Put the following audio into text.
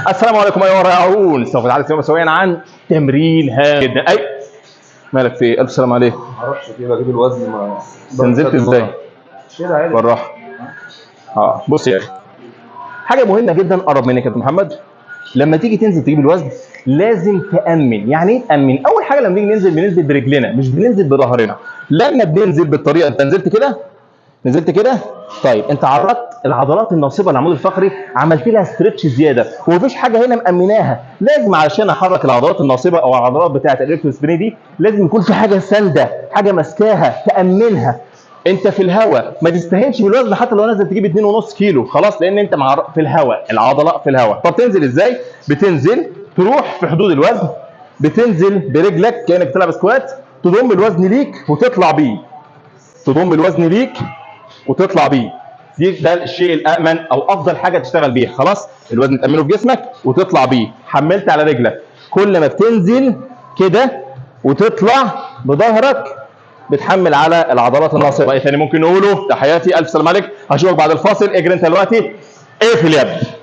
السلام عليكم ايها الرائعون، سوف نتحدث اليوم سويا عن تمرين هام جدا. اي مالك في إيه؟ الف سلام عليك. معرفش كده اجيب الوزن ما نزلت ازاي؟ شيل عادي. بالراحة. بص يا اخي، حاجة مهمة جدا، قرب منك يا كابتن محمد. لما تيجي تنزل تجيب الوزن لازم تامن. يعني ايه تامن؟ اول حاجة لما نيجي ننزل بننزل برجلنا، مش بننزل بظهرنا. لما بننزل بالطريقة، انت نزلت كده، نزلت كده، طيب انت عرضت العضلات الناصبه للعمود الفقري، عملت لها stretch زيادة ومفيش حاجة هنا مأمناها. لازم علشان احرك العضلات الناصبه او العضلات بتاعه ال erector spinae دي لازم يكون في حاجة سانده، حاجة ماسكاها تأمنها. انت في الهواء ما تستهينش بالوزن، حتى لو نزل تجيب 2.5 كيلو خلاص، لان انت مع في الهواء، العضلة في الهواء. طب تنزل ازاي؟ بتنزل تروح في حدود الوزن، بتنزل برجلك كانك بتلعب squat، تضم الوزن ليك وتطلع بيه، تضم الوزن ليك وتطلع بيه. دي ده الشيء الامن او افضل حاجة تشتغل بيها. خلاص الوزن تامنه في جسمك وتطلع بيه، حملت على رجلك. كل ما بتنزل كده وتطلع بظهرك بتحمل على العضلات الناصبه. ايه ثاني ممكن نقوله؟ تحياتي، الف سلام عليك، هشوفك بعد الفاصل. اجري انت دلوقتي، اقفل يا ابني.